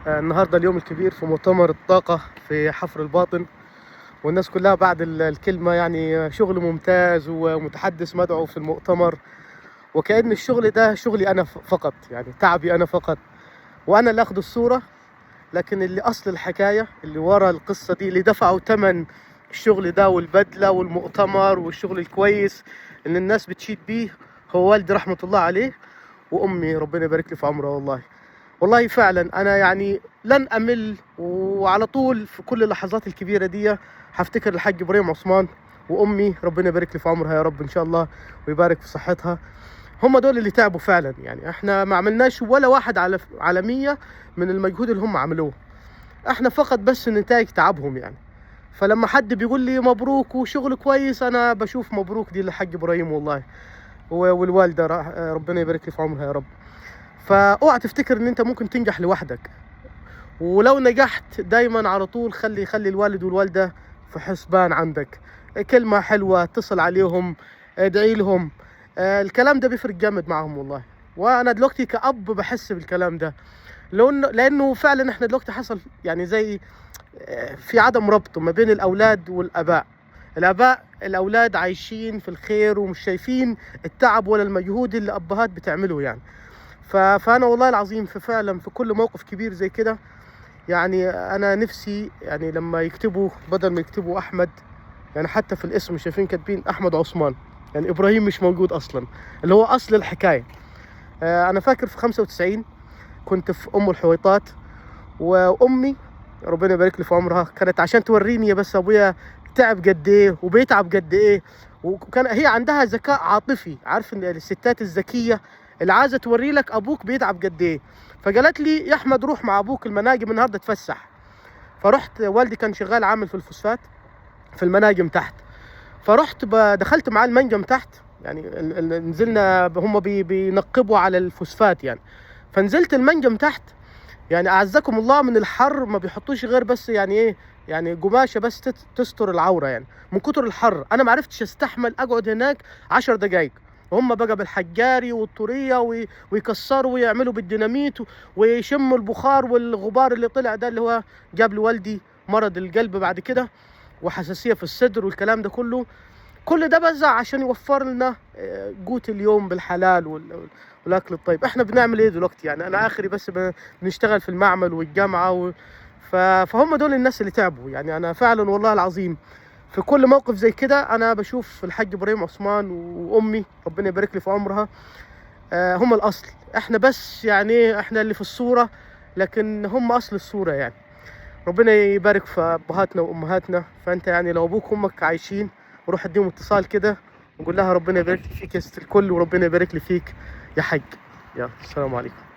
النهارده اليوم الكبير في مؤتمر الطاقة في حفر الباطن، والناس كلها بعد الكلمة يعني شغل ممتاز ومتحدث مدعو في المؤتمر، وكأن الشغل ده شغلي أنا فقط، يعني تعبي أنا فقط وأنا اللي أخد الصورة، لكن اللي أصل الحكاية اللي ورا القصة دي اللي دفعوا ثمن الشغل ده والبدلة والمؤتمر والشغل الكويس اللي الناس بتشيد بيه هو والدي رحمة الله عليه وأمي ربنا يبارك لي في عمرها. والله والله فعلا أنا يعني لن أمل، وعلى طول في كل اللحظات الكبيرة دي هفتكر الحاج إبراهيم عثمان وأمي ربنا يبارك لي في عمرها يا رب إن شاء الله ويبارك في صحتها. هم دول اللي تعبوا فعلا، يعني احنا ما عملناش ولا واحد على 100 من المجهود اللي هم عملوه، احنا فقط بس نتائج تعبهم يعني. فلما حد بيقول لي مبروك وشغل كويس انا بشوف مبروك دي للحاج ابراهيم والله والوالدة ربنا يبارك لي في عمرها يا رب. فاوعى تفتكر ان انت ممكن تنجح لوحدك، ولو نجحت دايما على طول خلي الوالد والوالدة في حسبان عندك، كلمة حلوة اتصل عليهم ادعي لهم، الكلام ده بيفرق جامد معهم والله. وانا دلوقتي كأب بحس بالكلام ده، لانه فعلا احنا دلوقتي حصل يعني زي في عدم ربط ما بين الاولاد والاباء. الاباء الاولاد عايشين في الخير ومش شايفين التعب ولا المجهود اللي ابهات بتعمله يعني. فانا والله العظيم في فعلا في كل موقف كبير زي كده يعني انا نفسي يعني لما يكتبوا بدل ما يكتبوا احمد، يعني حتى في الاسم شايفين كاتبين احمد عثمان، يعني ابراهيم مش موجود اصلا اللي هو اصل الحكاية. انا فاكر في 95 كنت في ام الحويطات، وامي ربنا يبارك لي في عمرها كانت عشان توريني بس ابويا تعب قد ايه وبيتعب قد ايه، وكان هي عندها ذكاء عاطفي، عارف ان الستات الذكية اللي عايزه توري لك ابوك بيتعب قد ايه. فقالت لي يا احمد روح مع ابوك المناجم النهارده اتفسح. فرحت، والدي كان شغال عامل في الفوسفات في المناجم تحت، فرحت دخلت معاه المنجم تحت، يعني نزلنا هم بينقبوا على الفوسفات يعني. فنزلت المنجم تحت، يعني اعزكم الله من الحر ما بيحطوش غير بس يعني ايه، يعني قماشة بس تستر العورة يعني من كتر الحر. انا ما عرفتش استحمل اقعد هناك 10 دقائق، وهم بقى بالحجاري والطوريه ويكسروا ويعملوا بالديناميت ويشموا البخار والغبار اللي طلع ده اللي هو جاب لوالدي مرض القلب بعد كده وحساسيه في الصدر والكلام ده كله. كل ده بزع عشان يوفر لنا قوت اليوم بالحلال والاكل الطيب. احنا بنعمل ايه دلوقتي يعني؟ انا اخري بس بنشتغل في المعمل والجامعة فهم دول الناس اللي تعبوا يعني. انا فعلا والله العظيم في كل موقف زي كده انا بشوف الحاج ابراهيم عثمان وامي ربنا يبارك لي في عمرها، هم الاصل، احنا بس يعني احنا اللي في الصورة، لكن هم اصل الصورة يعني. ربنا يبارك في ابهاتنا وامهاتنا. فانت يعني لو ابوك وامك عايشين وروح اديهم اتصال كده وقول لها ربنا يبارك لي فيك يا ست الكل، وربنا يبارك لي فيك يا حاج. يلا السلام عليكم.